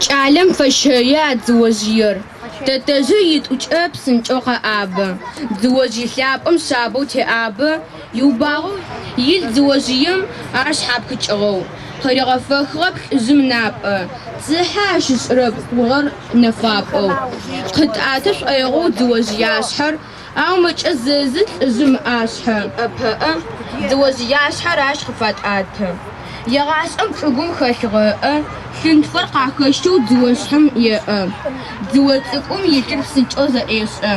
Кӏалэм фещэи а дзыожъыер. Тэтэжъыр ӏитӏукӏэ псынкӏэу къэӏабэ. Дзыожъые лъапӏэм шъабэу теӏабэ, иубагъэу илъ дзыожъыем ар шъхьапхыкӏыгъэу. Къыригъэфэхыгъэп лӏыжъым ынапӏэ, цыхьэ ащ ышӏырэп хъугъэр нэфапӏэу. Къытӏатэ шӏоигъоу дзыожъыяшъхьэр, ау мэкӏэзэзы лӏыжъым ыӏашъхьэ, ыӏэпэӏэ, дзыожъыяшъхьэр ащ къыфатӏатэ. Егъашӏэм чӏыгум хэлъыгъэ ыӏэ лъынтфэр къахэщэу дзыошъхьэм еӏэ. Дзыо цӏыкӏум илъыр псынкӏэу зэӏешӏэ,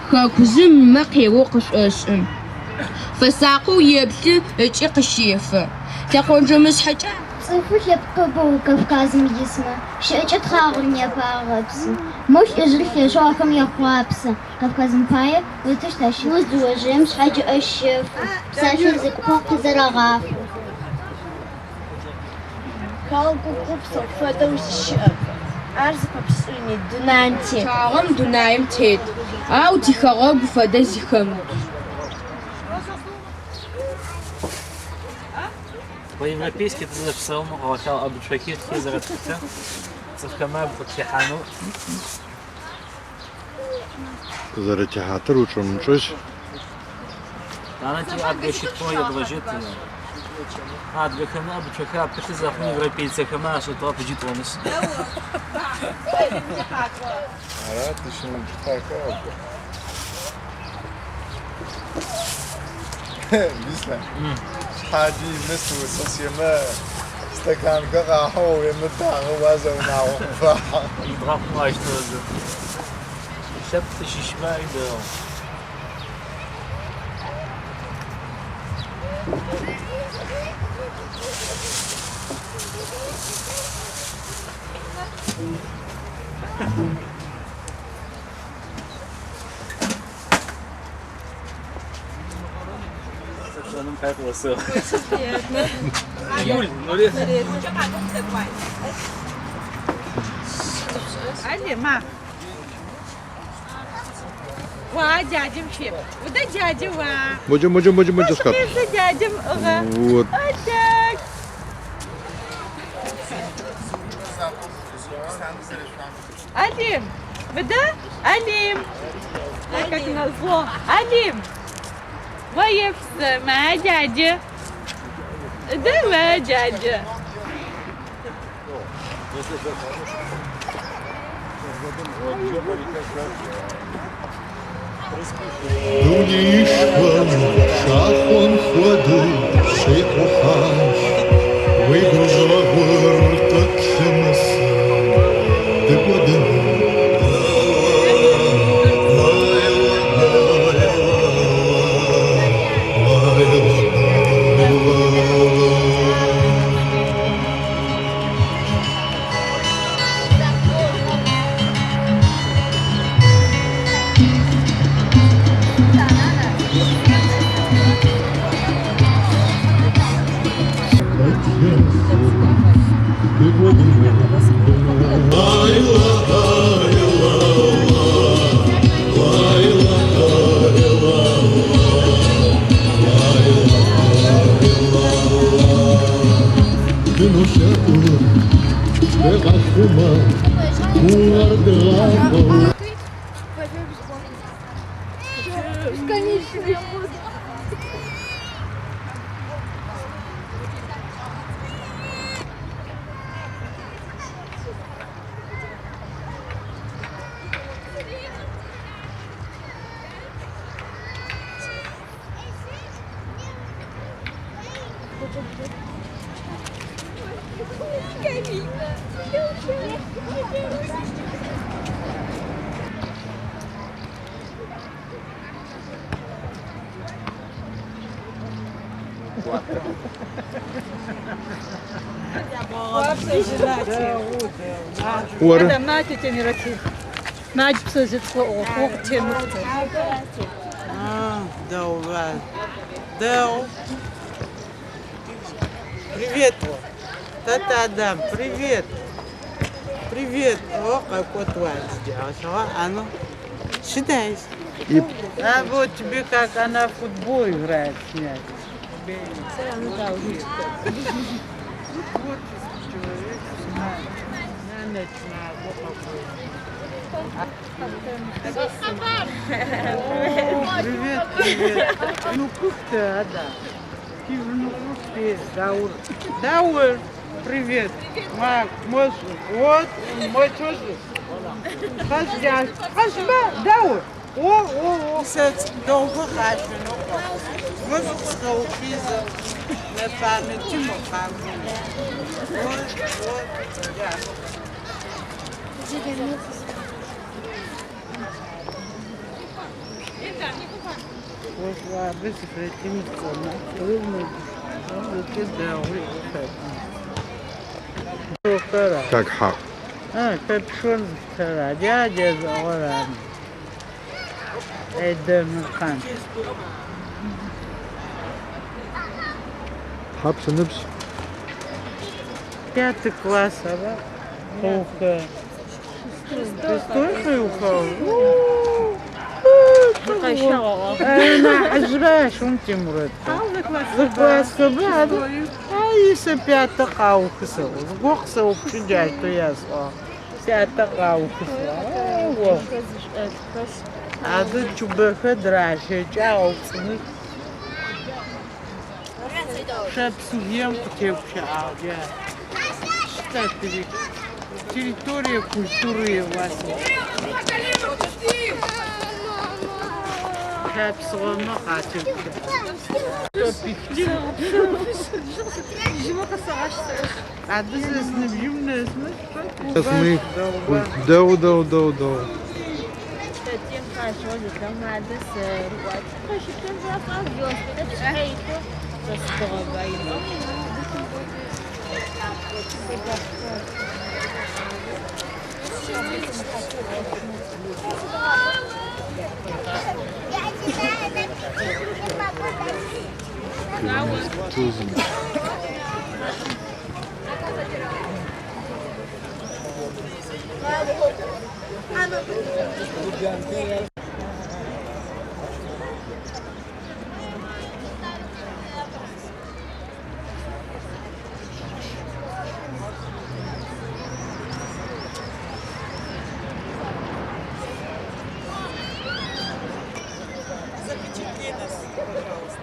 хэкужъым ымэ къеоу къышӏошӏы. Фэсакъэу еплъы ыкӏи къыщефэ. Лъэкъонджэмышъхьэкӏэ. Цӏыфы лъэпкъыбэу Кавказым исмэ, щыӏэкӏэ тхъагъор непэ агъэпсы. Мо лӏыжъыр лъэшэу ахэм яхъуапсэ, Кавказым пае ытыщт ащ. Мо дзыожъыем шъхьадж ыӏэ щефы, псалъэ зэкӏухэр къызэрагъафэ. Хэгъэгу гупсэу фэдэу зи щыӏэп. Ар зыпэпшӏыни дунаим тет. Пчъагъэм дунаим тет, ау тихэгъэгу фэдэ зи хэмыт. По-европейски тызэрэпсэум къыгъэлъагъо ӏэбыцохи тхи зэрэтхытыр, цӏыфхэмэ агу къытфихьанэу. Къызэрэтихьатыр учӏэмычӏэжь. Ана ти адыгэ щытхъу едгъэжьэт. Адыгэхэмэ ӏэбыцохэр апылъы зэхъум европейцэхэмэ ашӏэтыгъэп ыджы тӏонышъ. Ара тыщымыукӏытахэ абы. Бислъан, шъхьаджи имыс усэсемэ стаканхэр къахьэу уемэ дагъэ уа зэунагъо къыфахьы. Идгъэхъугъащтыгъэзы. Лъэпкъ тыщыщмэ ари дэгъу. Шӏэным пай къыосыгъ. Юль, Нурет. Али, ма. Уа, дядям феп. Да дядя, уа. Моджэ, моджэ, моджэ, моджэ, скат. За дядям, ага. Вот. Вот так. Алим, да? Алим. А как назло. Алим. Моя моя дядя. Да, моя дядя. Дунеишхуэм пшахъуэм хуэдэу щикъухьащ, уи гущӏэгъур къытлъымысым, дыкӏуэдыну. Оры. Дэгъуба. Дэгъу. Привет. Тата Адам, привет. Привет. О, какой твой А ну, считай. И А вот тебе как она в футбол играет снять. Ну, творческий человек, знаю. На ночь Привет, привет. Ну, как ты, Ада? Ты ну, ты, Даур. Даур, привет. Мак, мой, вот, мой тоже. Хажя, хажба, Даур. О, о, о. Сец, долго хажу, ну, может, столпиза, на памяти Мухаммеда. Вот, вот, я. Так хьаӏу. Тхьапш ыныбжь? Пятый класс, ара? Къыухэ. Шестой къыухыгъ. Нахьыжърэ ащыгъум Тимурэт. Зы классхэба ары. Ай, сэ пятэ къаухы сэӏо. Зыгорэм къысэупчӏын джащтэу ясӏуагъ. Пятэ къаухы сэӏо. О. Адэ чубэхэр дыращэкӏэ агъэупцӏыных. Шапсугием къытегущыӏагъ джа. Что ты? Территория культуры у вас. Шапсыгъэмэ къатегущыӏагъ. Адэ сэ сыныбжьым нэсмэ Нэсми. Дэгъу, дэгъу, дэгъу, дэгъу. Тузым. Запечатли нас, пожалуйста.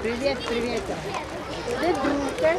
Привет, привет. Дедука.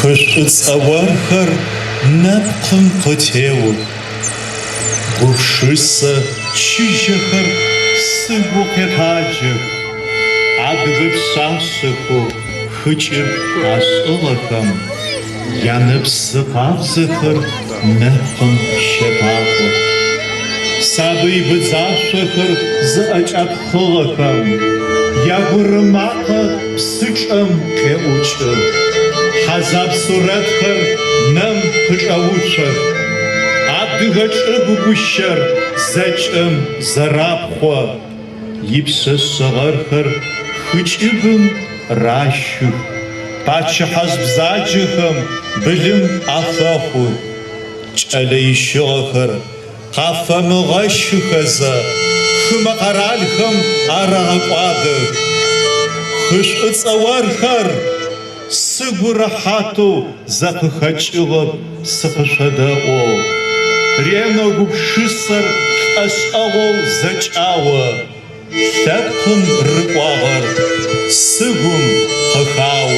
Хы Шӏуцӏэ орхэр нэпкъым къытеох, Гупшысэ чыжьэхэр сыгу къетаджэх, Адыгэ пшъашъэхэу хыкӏыб ашӏыгъэхэм. Янэпсы къабзэхэр нэпкъым щэтакъох. Сабый быдзашъохэр зыӏэкӏатхъыгъэхэм ягурым макъэ псычӏэм къеӏукӏы. Хьазаб сурэтхэр нэм къыкӏэуцох. Адыгэ чӏыгу гущэр зэкӏэм зэрапхъо. Ипшъэшъэ гъэрхэр хыкӏыбым ращых, пачъыхьэжъ бзаджэхэм былым афэхъух. Кӏэлэ ищыгъэхэр къафэмыгъэщыхэзэ, хымэ къэралхэм арагъэкӏуадэх. Хы Шӏуцӏэ орхэр! Сыгу рэхьатэу зэ къыхэкӏыгъэп сыкъышъодэӏоу. Ренэу гупшысэр лӏэшӏэгъоу зэкӏао, лъэпкъым рыкӏуагъэр сыгум къыхао.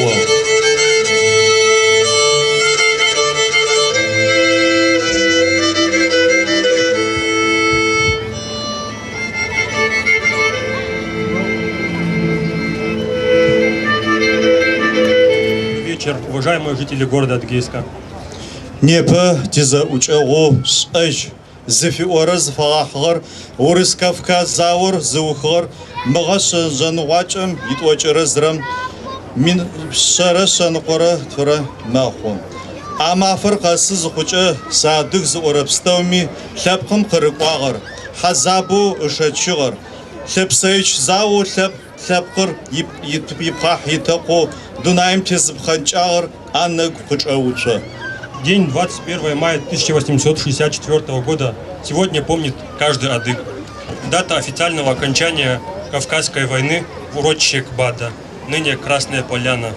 Вечер, уважаемые жители города Адыгейска. Непэ тизэӏукӏэгъоу Шӏэжь зыфиӏорэр зыфэгъэхьыгъэр Урыс-Кавказ заор зыухыгъэр мыгъэ жъоныгъуакӏэм итӏокӏырэ зырэм 1102рэ мэхъу. А мафэр къэсы зыхъукӏэ сыадыг зыӏорэ пстэуми лъэпкъым къырыкӏуагъэр, хьазабэу ышэчыгъэр, лъэпсэич заоу лъэпкъыр ипхъахь-итэкъоу дунаим тезыпхъэнкӏагъэр анэгу къыкӏэуцо. День 21 мая 1864 года сегодня помнит каждый адыг. Дата официального окончания Кавказской войны в урочище Кбада, ныне Красная Поляна.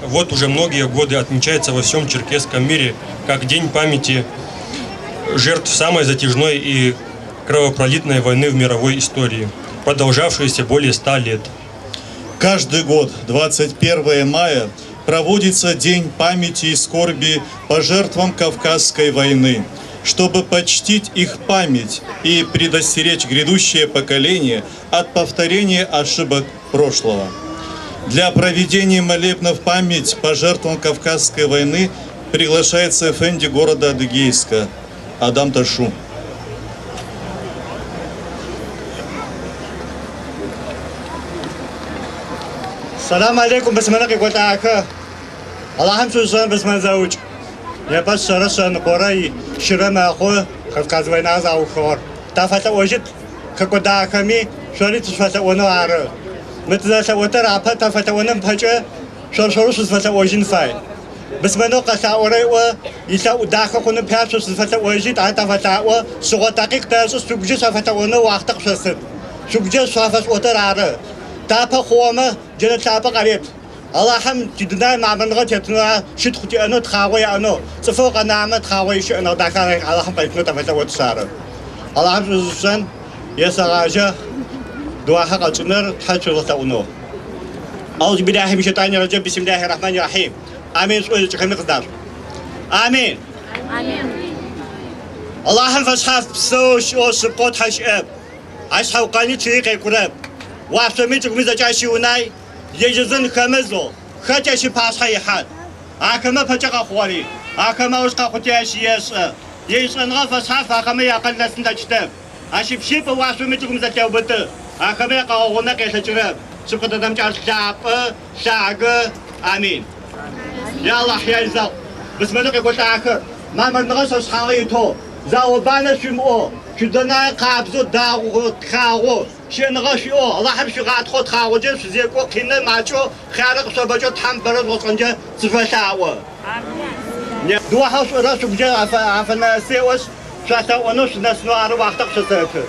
Вот уже многие годы отмечается во всем черкесском мире как День памяти жертв самой затяжной и кровопролитной войны в мировой истории, продолжавшейся более 100 лет. Каждый год, 21 мая, проводится День памяти и скорби по жертвам Кавказской войны, чтобы почтить их память и предостеречь грядущее поколение от повторения ошибок прошлого. Для проведения молебна в память по жертвам Кавказской войны приглашается эфенди города Адыгейска Адам Ташу. Сэлам алейкум бысмэнэ къекӏолӏахэ. Алахьым шӏушӏэн бысмэн зэӏукӏ. Непэ шъэрэ шъэныкъорэ щырэ мэхъу Кавказ войнар заухыгъэр. Тафэлъэӏожьыт хэкӏодахэми шъори тышъуфэлъэӏонэу ары. Мы тызэлъэӏотэр апэ тафэлъэӏоным пэкӏэ шъор-шъорэу шъузфэлъэӏожьын фай. Бысмэнэу къэлъаӏорэ иӏо илъэӏу дахэ хъуным пае шъо шъузфэлъэӏожьыт, ар тафэлъаӏо. Шъыгъо такъикъ тэшӏы шъугукӏэ шъуафэлъэӏонэу уахътэ къышъосыт. Шъугукӏэ шъуафэшъуӏотэр ары. Тапэ хъугъэмэ джэнэт лъапӏэ къарет. Алахьым тидунай мамырныгъэ тетынэу, щытхъу тиӏэнэу, тхъагъо яӏэнэу, цӏыфэу къэнамэ тхъагъо ищыӏэныгъэ дахэ Алахьым къаритынэу тафэлъэӏотышъ ары. Алахьым шӏу зышӏэн есэгъажьэ дуахьэ къэкӏыныр Тхьэ шъуигъэлъэӏунэу. Аузу билахьи мин шайтани раджим бисмиллахи рахмани рахьим. Амин шъуӏо зэкӏэхэми къыздашъу. Амин. Алахьым фэшъхьаф псэу щыӏэу шъыпкъэу Тхьэ щыӏэп. Ащ шъхьэукъэни чъыи къекӏурэп. Уашъоми чӏыгуми зэкӏэ ащ иунай, ежь ӏизын хэмызэу, хэт ащ ыпашъхьэ ихьан? Ахэмэ ыпэкӏэ къэхъугъэри, ахэмэ ауж къэхъути ащ ешӏэ. Ежь ишӏэныгъэ фэшъхьаф ахэмэ иакъыл нэсын ылъэкӏытэп. Ащ ипщыпӏэ уашъоми чӏыгум зэлъеубыты, ахэмэ якъэгъэгъунэ къелъэкӏырэп. Шъыпкъэ дэдэмкӏэ ар лъапӏэ, лъагэ. Амин. Я Алахь, я изакъу, бысымэнэу къекӏолӏахэр, мамырныгъэ шъуашъхьагъы итэу, зао-банэ шъуимыӏэу, шъуидунае къабзэу, дагъоу, тхъагъоу, щыӏэныгъэ шъуиӏэу, Алахьым шъуигъатхъэу, тхъагъокӏэ шъузекӏоу, къиныр макӏэу, хъярыр къышъобэкӏэу Тхьэм бэрэ жъугъэшӏэнкӏэ сышъолъаӏо. Дыуахьэу шъушӏырэр шъугукӏэ афэнэсы еӏошъ, шъуалъэӏонэу шъунэсынэу ары уахътэ къышъосэты.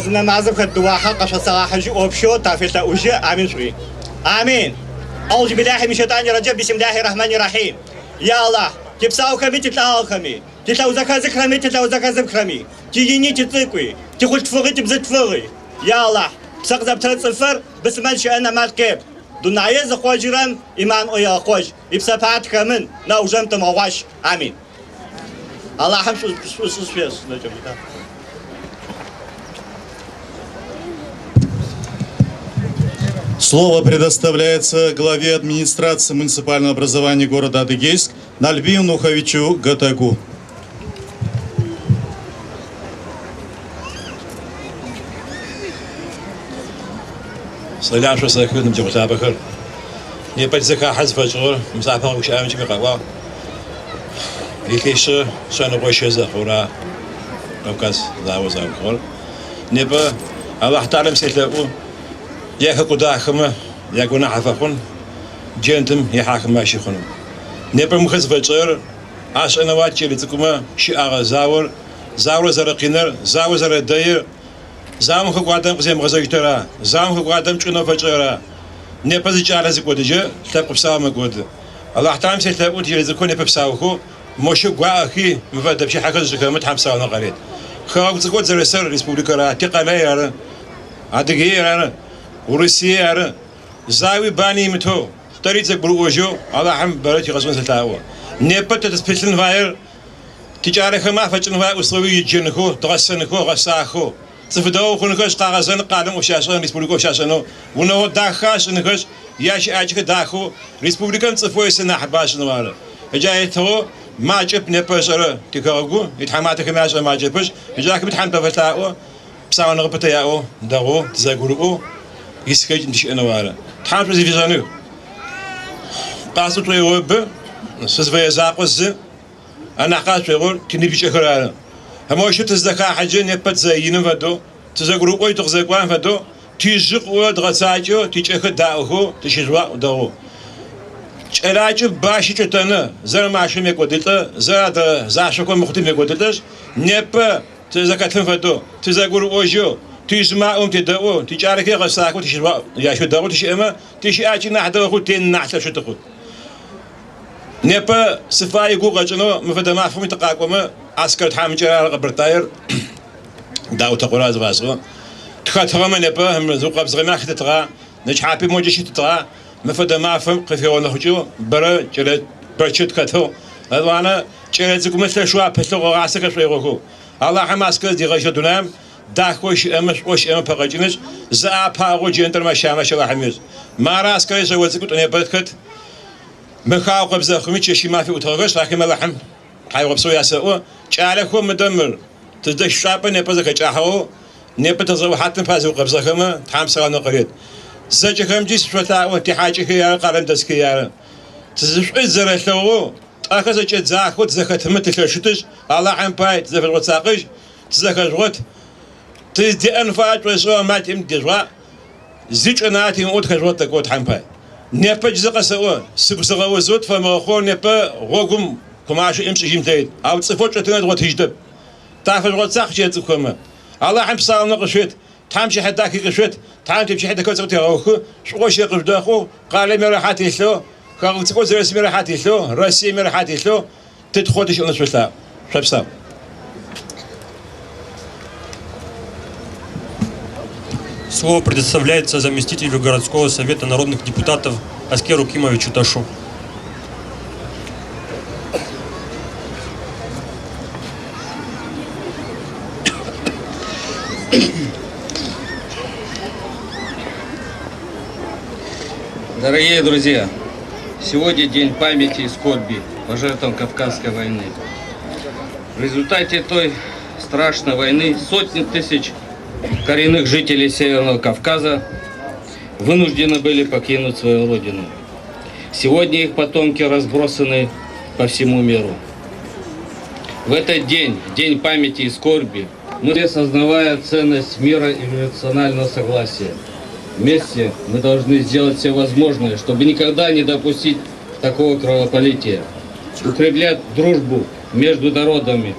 Джэнэзэ нэмазым хэт дыуахьэр къэшъосэгъахьыжьы общэу тафелъэӏужьы. Амин шъуӏуи. Амин. Аузу биллахи мин шайтани раджим бисмиллахи рахмани рахим. Я Аллах, типсаухэми тилӏагъэхэми, тилъэӏу зэхэзыхрэми тилъэӏу зэхэзымыхрэми, тиини тицӏыкӏуи, тихъулъфыгъи тибзылъфыгъи, Я Аллах, псэ къызэптырэ цӏыфыр быслъымэн щыӏэн амал къепт. Дунаир зыхъожьырэм иман ӏуегъэхъожь, ипсэпэ тхэмын, нэужым тымыгъэгъуащ. Амин. Аллахьым шӏу шъуешӏ. Слово предоставляется главе администрации муниципального образования города Адыгейск Нальбию Нуховичу Гатагу. Сэлам шъосэхы, ныбджэгъу лъапӏэхэр. Непэ тизэхахьэ зыфэкӏыгъэр мы сапэ гущыӏэмкӏи къаӏуагъ. Илъэсишъэ шъэныкъо щэ зэхъурэ Кавказ зао заухыгъэр. Непэ Алахь Талэм селъэӏу, яхэкӏодахэмэ ягунахь афэхъун, джэнтым ихьахэмэ ащыхъунэу. Непэ мыхэр зыфэкӏыгъэр ашӏэнэу ар кӏэлэцӏыкӏумэ щыӏагъэ заор, заор зэрэкъинэр, заор зэрэдэир, заом хэкӏуадэм къыземыгъэзэжьтэр, заом хэкӏуадэм чӏынэу фэкӏыгъэр. Непэ зы кӏалэ зыкӏодыжьы, лъэпкъ псау мэкӏоды. Алахь Талэм селъэӏу тикӏэлэцӏыкӏухэр непэ псаухэу, мощэу гуаӏэхи, мы фэдэ пчыхьэхэр зышӏыхэмэ Тхьэм псауныгъэ къарет. Хэгъэгу цӏыкӏоу тызэрысэр республикэр ары, тикъалэ ары, Адыгеир ары, Урысые ары. Зауи бани имытэу, тэри тызэгурыӏожьэу Алахьым бэрэ тигъэшӏэн сэлъаӏо. Непэ тэ тызпылъын фаер тикӏалэхэмэ афэкӏын фае условие еджэнхэу, дгъэсэнхэу, гъэсахэу, цӏыф дэгъу хъунхэшъ, къагъэзэн къалэм ӏоф щашӏэн, республикэм ӏоф щашӏэнэу, унэгъо дахэ ашӏынхэшъ, ящыӏакӏэхэр дахэу, республикэм цӏыфэу исыр нахьыбэ ашӏынэу ары. Ыджа етыгъэу макӏэп непэ ышӏэрэ тихэгъэгу, итхьаматэхэми ашӏэрэ макӏэпышъ, ыджа ахэми Тхьэм тафэлъаӏо, псауныгъэ пытэ яӏэу, дэгъоу, тызэгурыӏоу исхэкӏым тыщыӏэнэу ары. Тхьэм шӏу зыфишӏэных. Къасӏо шӏоигъор бэ, сызфэе закъо зы, анахь къасӏо шӏоигъор тиныбжьыкӏэхэр ары. Моущтэу тызэхахьэкӏэ непэ тызэиным фэдэу, тызэгурыӏожь тыкъызэкӏуам фэдэу, тижъы къыӏорэ дгъэцакӏэу, тикӏэхэр даӏохэу тыщыжъуаӏу дэгъоу. Кӏэлакӏэу бащэ кӏэтэны, зэр машэм екӏодылӏэ, зэр адрэ зашъоком мыхъутым екӏодылӏэшъ, непэ тызэхэтым фэдэу, тызэгурыӏожьэу, тижъымэ аӏом тедэӏоу, тикӏалэхэр гъэсахэу тыщыжъуаӏу, ящэу дэгъоу тыщыӏэмэ, тищыӏакӏи нахь дэгъу тен нахь лъэшэу тыхъут. Непэ сыфай гу къэкӏынэу мы фэдэ мафэми тыкъакӏомэ, Аскэр тхьамыкӏэр ары Къэбэртаер, Даутэкъор ары зыфасӏо. Тхэтыгъэмэ непэ зыукъэбзыгъэми ахэтытыгъа, нычхьапи моджэ щытытыгъа, мы фэдэ мафэм къыхигъэнэхъукӏэу бэрэ кӏэлэ бэчыр тхэтыгъ. Етӏуанэ кӏэлэцӏыкӏумэ лъэшэу апылъыгъ ыгъасэхэ шӏоигъохэу. Алахьым Аскэр зыдигъэжьыгъэ дунаим дахэу щыӏэмэ, шӏоу щыӏэмэ пэгъэкӏынышъ, зыӏапагъэу джэнтыр мэщамэ Алахьым ешӏ. Мары Аскэр ишъэо цӏыкӏу непэ тхэт. Мыхау къэбзэхъуми чэщи мафи ӏутыгъэхэшъ, ахэм Алахьым тхьауегъэпсэу ясэӏо. Кӏалэхэу мыдэ мыр, тыздэщ шӏапӏэ непэ зэхэкӏахьэу, непэ тызэухьатым пае зыукъэбзыгъэхэмэ Тхьэм псауныгъэ къырет. Зэкӏэхэмкӏи сышъолъаӏо, тихьакӏэхи ары, къалэм дэсхи ары. Тызышӏу зэрэлъэгъоу, тӏэхэр зэкӏэдзахэу тызэхэтымэ тылъэшытышъ, Алахьым пай тызэфэжъугъэсакъыжь, тызэхэжъугъэт. Тыздеӏэн фае тшӏошӏэу амал тиӏэм тыдежъугъаӏ. Зи чӏэнагъэ тимыӏэу тхэжъугъэт тэкӏо Тхьэм пай. Непэ джы зэ къэсэӏо, сыгу зыгъэузэу тфэмыгъэхъоу непэ гъогум кумашэ ӏим пшӏыжьын тэит. Ау цӏыфэу чӏэтынэ дгъотыжьытэп. Тафэжъугъэсакъ кӏэлэцӏыкӏухэмэ. Алахьым псауныгъэ къышъует, Тхьэм пчыхьэ дахи къышъует, Тхьэм типчыхьэ дэхэ цӏыкӏу тегъэухы, шӏугъо щыӏэ къыжъудэхъу, къалэми рэхьат илъэу, хэгъэгу цӏыкӏоу зэрысми рэхьат илъэу, Россиеми рэхьат илъэу, тытхъоу тыщыӏэнэу шъолъаӏо. Шъопсау. Слово предоставляется заместителю городского совета народных депутатов Аскеру Кимовичу Ташу. Дорогие друзья, сегодня день памяти и скорби по жертвам Кавказской войны. В результате той страшной войны сотни тысяч коренных жителей Северного Кавказа вынуждены были покинуть свою родину. Сегодня их потомки разбросаны по всему миру. В этот день, день памяти и скорби, мы, осознавая ценность мира и национального согласия, вместе мы должны сделать все возможное, чтобы никогда не допустить такого кровопролития, укреплять дружбу между народами,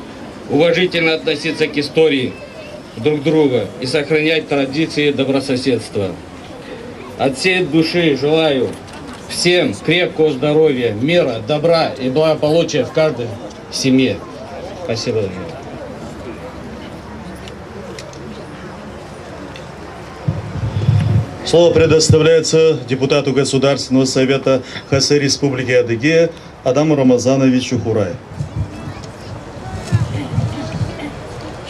уважительно относиться к истории. друг друга и сохранять традиции добрососедства. От всей души желаю всем крепкого здоровья, мира, добра и благополучия в каждой семье. Спасибо. Слово предоставляется депутату Государственного совета ХС Республики Адыгея Адаму Рамазановичу Хурай.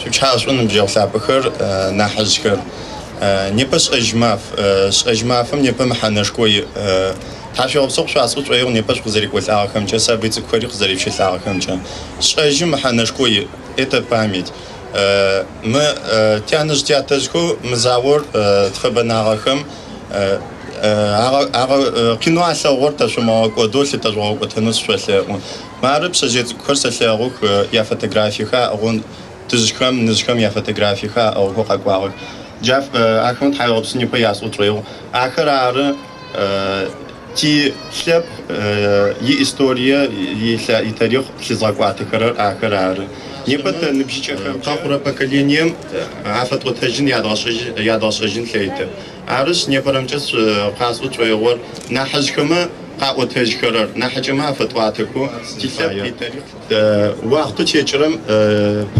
Шъуипчыхьашӏу ныбджэгъу лъапӏэхэр, нахьыжъхэр. Непэ шӏэжь маф. Шӏэжь мафэм непэ мэхьанэшхо иӏ. Тхьашъуегъэпсэу къышъуасӏо шӏоигъу непэ шъукъызэрекӏолӏагъэхэмкӏэ, сабый цӏыкӏухэри къызэрепщэлӏагъэхэмкӏэ. Шӏэжьым мэхьанэшхо иӏ. Это память. Мы тянэжъ тятэжъхэу мы заор тфэбэнагъэхэм къинэу алъэгъугъэр тэшъумыгъэкӏодэу лъытэжъугъэкӏотэнэу сышъолъэӏу. Мары пшъэжъые цӏыкӏухэр сэлъэгъух, яфотографиехэр аӏыгъэу, тыжъхэм, ныжъхэм яфотографиехэр аӏыгъхэу къэкӏуагъэх. Джа ахэм тхьауегъэпсэу непэ ясӏо тшӏоигъу. Ахэр ары ти лъэпкъ иисторие, итарихъ лъызгъэкӏуатэхэрэр ахэр ары. Непэ тэ ныбжьыкӏэхэм къэхъурэ поколением афэтӏотэжьын, ядгъэшӏэжьын тлъэкӏытэп. Арышъ, непэрэмкӏэ къасӏо тшӏоигъор нахьыжъхэмэ къаӏотэжьхэрэр нахьыкӏэмэ афэтӏуатэхэу тилъэпкъ итарихъ уахътэу текӏырэм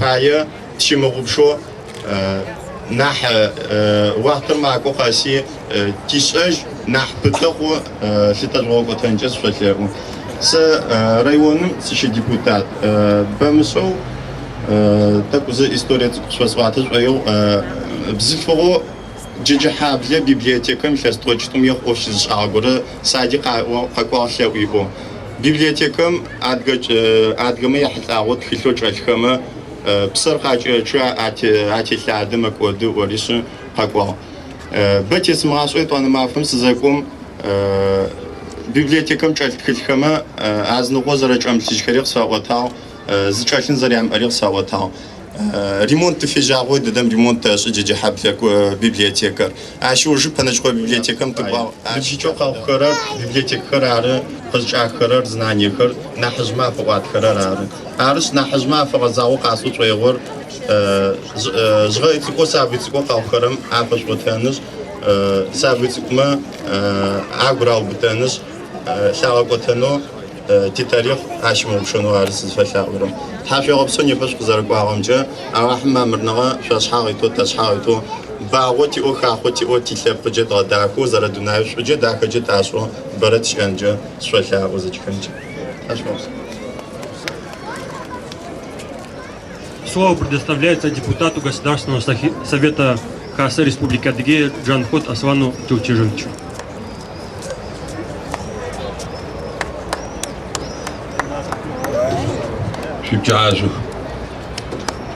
пае тщымыгъупшэу нахь уахътэр макӏо къэси тишӏэжь нахь пытэ хъу лъытэжъугъэкӏотэнкӏэ сышъолъэӏу. Сэ районым сыщыдепутат. Бэмышӏэу тӏэкӏу зы историе цӏыкӏу къышъосӏуатэ шӏоигъу. Бзылъфыгъэу Джэджэхьаблэ библиотекэм илъэс тӏокӏитӏум ехъу ӏоф щызышӏагъэ горэ сади къэкӏуагъ лъэӏу иӏэу. Библиотекэм адыгэмэ яхьылӏагъэу тхылъэу чӏэлъхэмэ псэр къакӏэчъы, ателъадэ, мэкӏоды ыӏоришъы къэкӏуагъ. Бэ тесымыгъашӏэу етӏуанэ мафэм сызэкӏом библиотекэм чӏэлъ тхылъхэмэ азыныкъо зэрэчӏэмылъыжьхэри къысфаӏотагъ, зычӏэлъын зэрямыӏэри къысфаӏотагъ. Ремонт тыфежьагъэу дэдэм ремонт тэшӏы Джэджэхьэблэ библиотекэр. Ащ ыужы Пэнэжьыкъое библиотекэм тыкӏуагъ. Ныбжьыкӏэу къэхъухэрэр библиотекхэр ары къызчӏаххэрэр, знаниехэр нахьыжъмэ афэӏуатхэрэр ары. Арышъ, нахьыжъмэ афэгъэзагъэу къасӏо шӏоигъор жъгъэй цӏыкӏоу сабый цӏыкӏоу къэхъухэрэм афэшъуӏотэнышъ, сабый цӏыкӏумэ агу раубытэнышъ, лъагъэкӏотэнэу Титарихъ ащымыгъупшэнэу ары сызфэлъаӏорэр. Тхьашъуегъэпсэу непэ шъукъызэрэкӏуагъэмкӏэ, Алахьым мамырныгъэ шъуашъхьагъ итэу, ташъхьагъ итэу, багъо тиӏэу, хахъо тиӏэу, тилъэпкъыкӏэ дгъэдахэу, зэрэдунаеу шӏукӏэ, дахэкӏэ ташӏэу бэрэ тыщыӏэнкӏэ сышъолъаӏо зэкӏэхэмкӏэ. Тхьашъуегъэпсэу. Слово предоставляется депутату Государственного совета Хасэ Республики Адыгея Джанхот Аслану Теучежевичу. Шъуипчыхьашӏух.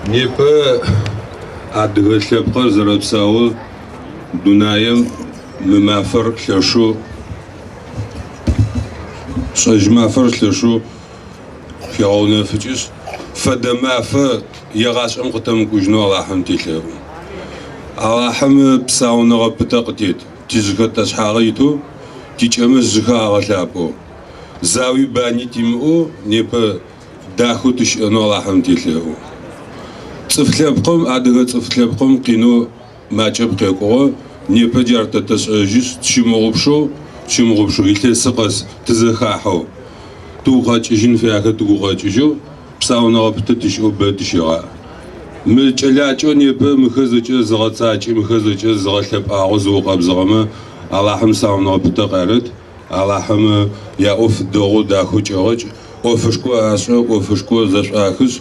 Непэ адыгэ лъэпкъыр зэрэпсаоу дунаим мы мафэр лъэшэу, шӏэжь мафэр лъэшэу Хегъэунэфыкӏышъ, фэдэ мафэ егъашӏэм къытэмыкӏужьынэу Алахьым телъэӏу. Алахьым псауныгъэ пытэ къытет, тижъыхэр ташъхьагъы итэу, тикӏэмэ жъыхэр агъэлъапӏэу, зауи бани тимыӏэу непэ дахэу тыщыӏэнэу Алахьым телъэӏу. Цӏыф лъэпкъым, адыгэ цӏыф лъэпкъым къинэу макӏэп къекӏугъэ, непэ джар тэ тэшӏэжьышъ, тщымыгъупшэу, тщымыгъупшэу, илъэсы къэс тызэхахьэу, тыгу къэкӏыжьын фаехэр тыгу къэкӏыжьэу, псауныгъэ пытэ тыщыӏэу бэ тыщегъаӏ. Мы кӏэлакӏэу непэ мыхэр зэкӏэ зыгъэцакӏи, мыхэр зэкӏэ зыгъэлъэпӏагъэу, зыукъэбзыгъэмэ Алахьым псауныгъэ пытэ къарэт, Алахьым яӏоф дэгъоу, дахэу кӏегъэкӏ, ӏофышхо ашӏэ, ӏофышхо зэшӏуахышъ,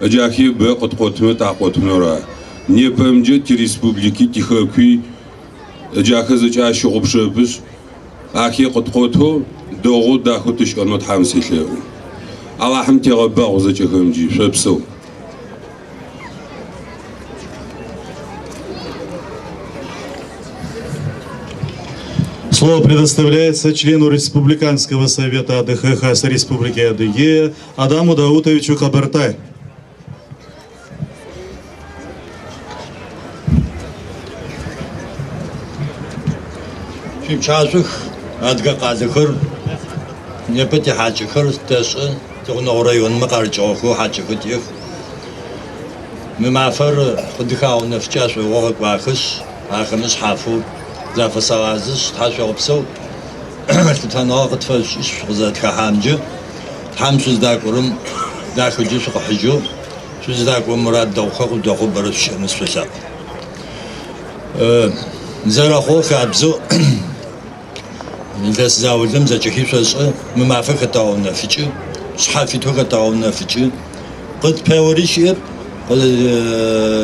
ыджахи бэ къыткъотмэ такъотынэу ара. Непэмджэ тиреспублики, тихэкуи ыджахэр зэкӏэ ащыгъупшэпышъ, ахи къыткъотэу, дэгъоу, дахэу тыщыӏэнэу Тхьэм селъэӏу. Алахьым тегъэбэгъу зэкӏэхэмджи, шъопсэу. Слово предоставляется члену Республиканского совета АДХ ХАС Республики Адыгея Адаму Даутовичу Кабартай. Шъуипчыхьашӏух адыгэ къалэхэр, непэ тихьакӏэхэр тэшӏэ, тигъунэгъу районмэ къарыкӏыгъэхэу хьакӏэхэр тиӏэх. Мы мафэр къыдыхагъэунэфыкӏы ашӏоигъоу къэкӏуахэшъ, ахэмэ шъхьафэу зафэсэгъазэшъ, тхьашъуегъэпсэу, лъытэныгъэ къытфэшъушӏышъ шъукъызэрэтхэхьамкӏэ, Тхьэм шъуздакӏорэм дахэкӏэ шъукъыхьыжьэу, шъуздакӏорэм мурад дэгъухэр къыжъудэхъоу бэрэ шъущыӏэнэу сышъолъэӏу. Зэрэхъугъэ хабзэу Илъэс заулэм зэкӏэхи шъошӏэ, мы мафэр хэтэгъэунэфыкӏы, шъхьафитэу хэтэгъэунэфыкӏы. Къытпеори щыӏэп,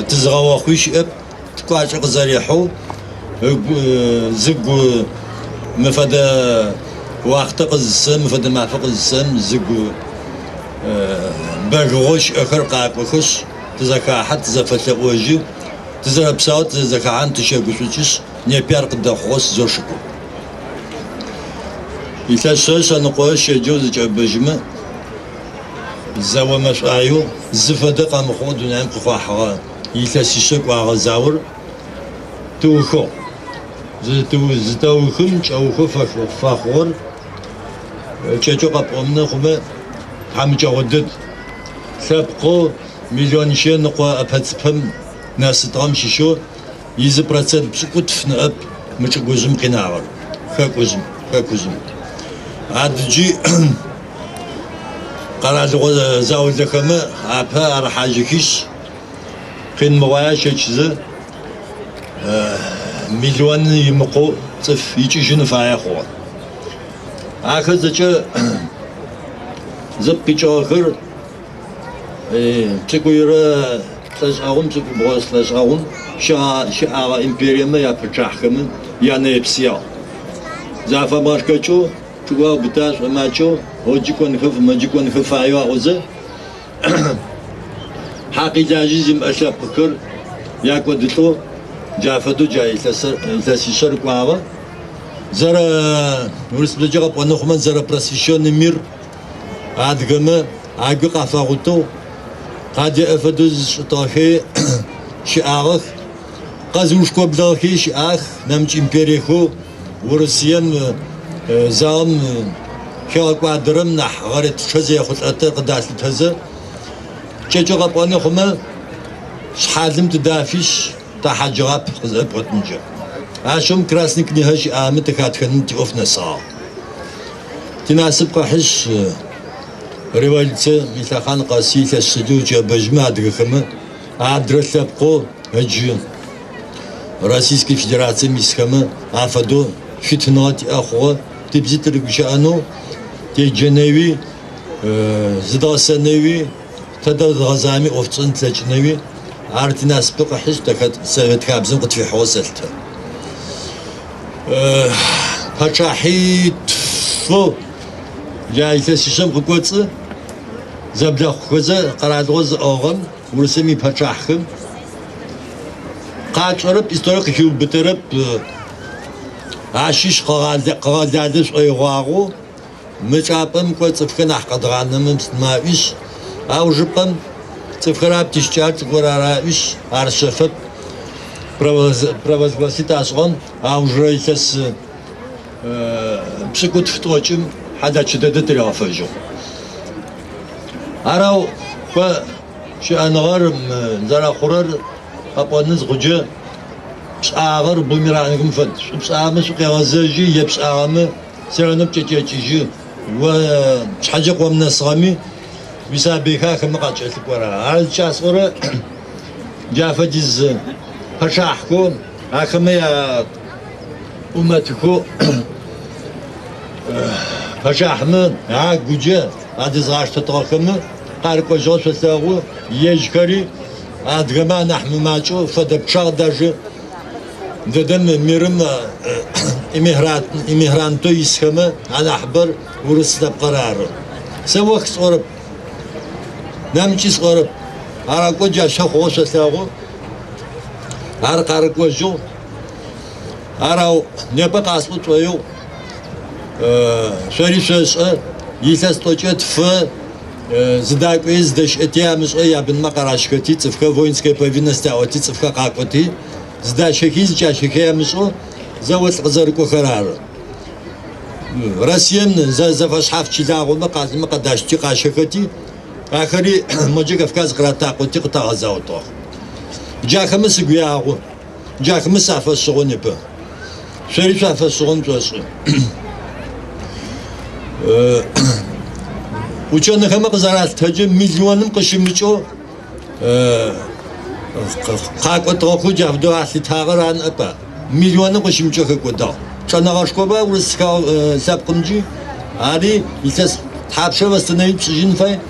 тызыгъэохъуи щыӏэп, ткӏуачӏэ къызэрихьэу ыгу зыгу мы фэдэ уахътэ къызысэм, мы фэдэ мафэ къызысэм зыгу бэгыгъэу щыӏэхэр къакӏохэшъ, тызэхахьэ, тызэфэлъэӏожьы, тызэрэпсаоу тызэзэхахьэм тыщэгушӏукӏышъ, Непи ар къыдэхъугъэшъ зэу шыкур. Илъэс шъэрэ шъэныкъорэ щэджэу зыкӏэбэжьымэ, зэо мэшӏуаеу зыфэдэ къэмыхъугъэу дунаим къыхъуахьыгъэ илъэсишъэ кӏуагъэ заор тыухыгъ. Зытэухым кӏэухэу фэхъугъэр кӏэкӏэу къэпӏомынэ хъумэ, тхьамыкӏэгъо дэд. Лъэпкъэу миллионишъэ ныкъо ӏэпэ-цыпэм нэсытыгъэм щыщэу Изы процент пшӏыкӏутф ныӏэп мы чӏыгужъым къинагъэр, хэкужъым, хэкужъым. Адыджи къэралыгъо заулэхэмэ апэ арыхьажьыхишъ, къинмыгъуае ащэчызэ, миллион имыкъоу цӏыф икӏыжьын фае хъугъэ. Ахэр зэкӏэ зыпкъ къикӏыгъэхэр Пшӏыкӏуйрэ лӏэшӏэгъум, пшӏыкӏубгъо лӏэшӏэгъум щыӏагъэ империемэ япэчъахьхэмэ янэепсыягъ. Зафэмыгъэшхэкӏэу, чӏыгу аубыта шӏомакӏэу, оджы кӏонхэ, мэджы кӏонхэ фаеу аӏозэ, хьакъи-лажьи зимыӏэ лъэпкъхэр якӏодылӏэу джа фэдэу джа илъэсыр, илъэсишъэр кӏуагъэ. Зэрэ урысыбзэкӏэ къэпӏонэу хъумэ, зэрэпросвещенный мир Адыгэмэ агуи къафэгъутэу, къадеӏэ фэдэу зышӏытыгъэхи щыӏагъэх, къэзыушкоблыгъэхи щыӏах, нэмыкӏ империехэу Урысыем заом хигъэкӏуадэрэм нахь гъэретчъэ зехъулӏэтэр къыдалъытэзэ, кӏэкӏэу къэпӏоны хъумэ, шъхьалым тыдафишъ, тахьаджыгъап къызэрэпӏотынкӏэ. Ащыгъум Красный книгэ щыӏагъэмэ тыхатхэным тиӏоф нэсыгъагъ. Тинасып къыхьышъ, революцием илъэхъан къэси илъэс шъэкӏэ укӏэбэжьмэ адыгэхэмэ адрэ лъэпкъэу ыджы Российской Федерацием исхэмэ афэдэу фитыныгъэ тиӏэ хъугъэ, тибзи тырыгущыӏэнэу, теджэнэуи, зыдгъэсэнэуи, тэдэ зыдгъэзами ӏоф тшӏэн тлъэкӏынэуи, ар тинасыпы къыхьышъ, тэ Совет хабзэм къытфихьыгъэу сэлъытэ. Пэчъахьитфэу джа илъэсишъэм къыкӏоцӏы зэблэхъухэзэ къэралыгъо зыӏыгъыгъэм Урысыем ипэчъахьхэм къачӏэрэп, историе къыхиубытэрэп, ащыщ къыгъэлалэ шӏоигъуагъэу Мы чӏапӏэм кӏо цӏыфхэр нахь къэдгъанэмэ аӏуишъ, аужыпкъэм цӏыфхэр ап тищыкӏагъэр чӏыгур ары аӏуишъ, ар шъэфэп провозгласить ашӏыгъэм аужырэ илъэс пшӏыкӏутф тӏокӏым хьалэч дэдэ тыригъэфэжьыгъ. Арау кӏо щыӏэныгъэр зэрэхъурэр къэпӏоны зыхъуджэ пшӏагъэр бумерангым фэд. Шӏу пшӏагъэмэ шӏу къегъэзэжьы, е пшӏагъэмэ Все равно пкӏэкӏэкӏыжьы. О пшъхьэкӏэ къомынэсыгъэми, уисабыйхэр ахэмэ къакӏэлъыкӏорэ. Ар зыкӏасӏорэ джа фэдиз пэчъахьхэу, ахэмэ я ӏумэтыхэу пэчъахьмэ агуджэ адезгъаштэтыгъэхэмэ къарыкӏожьыгъэ шъолъэгъу, ежьхэри адыгэмэ анахь мымакӏэу фэдэ пчъагъ даже Дэдэм мирым иммигрантэу исхэмэ анахьыбэр урыс лъэпкъыр ары. Сэ ох сӏорэп, нэмыкӏи сӏорэп. Аракӏо джащэ хъугъэ шъолъэгъу. Ар къарыкӏожьыгъ. Ар ау непэ къасӏо тшӏоигъу. Шъори шъошӏэ, илъэс тӏокӏэ тфы зыдакӏуи зыдэщыӏэти амышӏэ ябынмэ къаращхэти, цӏыфхэр воинская повинность аӏоти, цӏыфхэр къакӏоти, Зыдащэхи зыкӏащэхи амышӏэу зэолӏ къызэрыкӏохэр ары. Россием зэфэшъхьаф чылагъомэ къалэмэ къадащти къащэхэти, ахэри моджэ Кавказ къыратакъоти къытагъэзаотыгъэх. Джахэмэ сыгу ягъу, джахэмэ сафэшъыгъо непэ. Шъори шъуафэшъыгъон шъошӏы. Ученыхэмэ къызэралъытэджэ миллионым къыщымыкӏэу къакӏотыгъэхэу джа фэдэу алъытагъэр ары ныӏэп ар. Миллионым къыщымыкӏэу хэкӏодагъ. Чӏэнэгъэшхоба урыс лъэпкъымкӏи, ари илъэс тхьапшэ восстановить пшӏыжьын фай.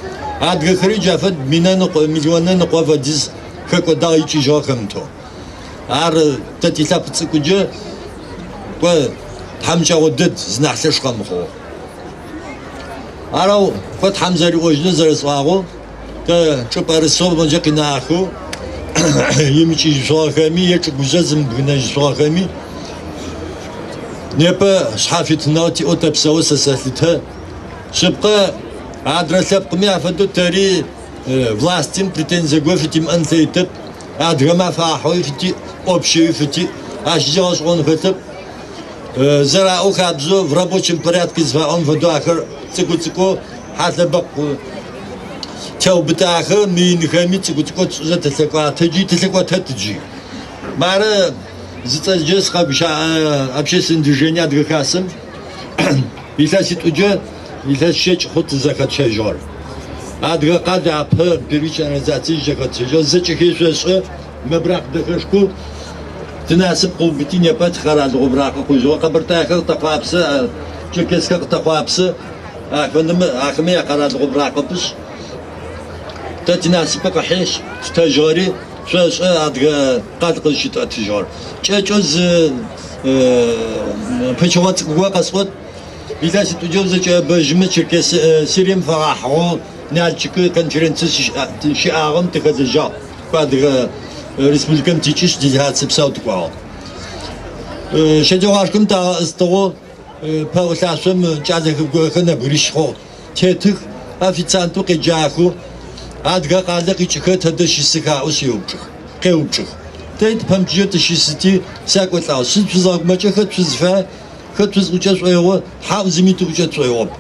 Адыгэхэри джа фэд минэ ныкъо, миллионэ ныкъо фэдиз хэкӏодагъ икӏыжьыгъэ хэмытэу. Ар тэ тилъэпкъ цӏыкӏуджэ кӏо тхьамыкӏэгъо дэд зынахь лъэш къэмыхъугъэу. Арэу кӏо Тхьэм зэриӏожьынэу зэрэсӏуагъэу тэ чӏыпӏэрысэу моджэ къинахэу имыкӏыжьышъугъэхэми е чӏыгужъэ зымыбгынэжьышъугъэхэми непэ шъхьафитыныгъэ тиӏэу тэпсэу сэ сэлъытэ. Шъыпкъэ, адрэ лъэпкъми афэдэу тэри властым претензие горэ фытимыӏэн лъэитэп. Адыгэмэ афэхьэуи фытиӏ, общэуи фытиӏ. Ащ зи гъэшӏэгъон хэлъэп. Зэраӏоу хабзэу в рабочем порядке зыфаӏом фэдэу ахэр цӏыкӏу-цӏыкӏоу хьалъэбэкъу теубытэ ахэр мыинхэми цӏыкӏу-цӏыкӏоу тшӏызэ тылъэкӏуатэ джи тылъэкӏотэт джи. Мары зыцӏэджэ сыкъэгущыӏэ общественное движение Адыгэ Хасэм илъэситӏуджэ илъэс щэкӏ хъу тызэхэтщэжьыгъэр. Адыгэ къал апэ первичная организация зэхэтщэжьыгъэр зэкӏэхи шъошӏэ мы быракъ дэхэшхоу тинасып къыубыти непэ тикъэралыгъо быракъы хъужьыгъэ. Къэбэртаехэр къытэхъуапсэ, черкесхэр къытэхъуапсэ, ахэмэ ахэмэ якъэралыгъо быракъэпышъ, тэ тинасыпы къыхьишъ, ттэжьыгъэри шъошӏэ адыгэ къал къызщытӏэтыжьыгъэр. Кӏэкӏэу зы пычыгъо цӏыкӏу горэ къэсӏот. Илъэситӏукӏэ узэкӏэӏэбэжьмэ Черкес Сирием фэгъэхьыгъэу Налчыкы конференцие щыӏагъэм тыхэлэжьагъ. Адыгэ Республикэм тикӏышъ делегацие псау тыкӏуагъ. Щэджэгъуашхэм тагъэӏыстыгъэу пэӏулъашъом кӏалэхэр нэбгырищ хъугъ. Тетых официантэу къеджахэу Адыгэ къалэ къикӏыхэр тэдэ щысых аӏоу сеупчӏых, къеупчӏых. Тэ тыпэмычыжьэу тыщысыти, сякӏолӏагъ. Сыд шъузгъэгумэкӏэ, хэт шъузфай? Хэт шъузӏукӏэ шӏоигъо, хьаӏу зыми тыӏукӏэ тшӏоигъоп.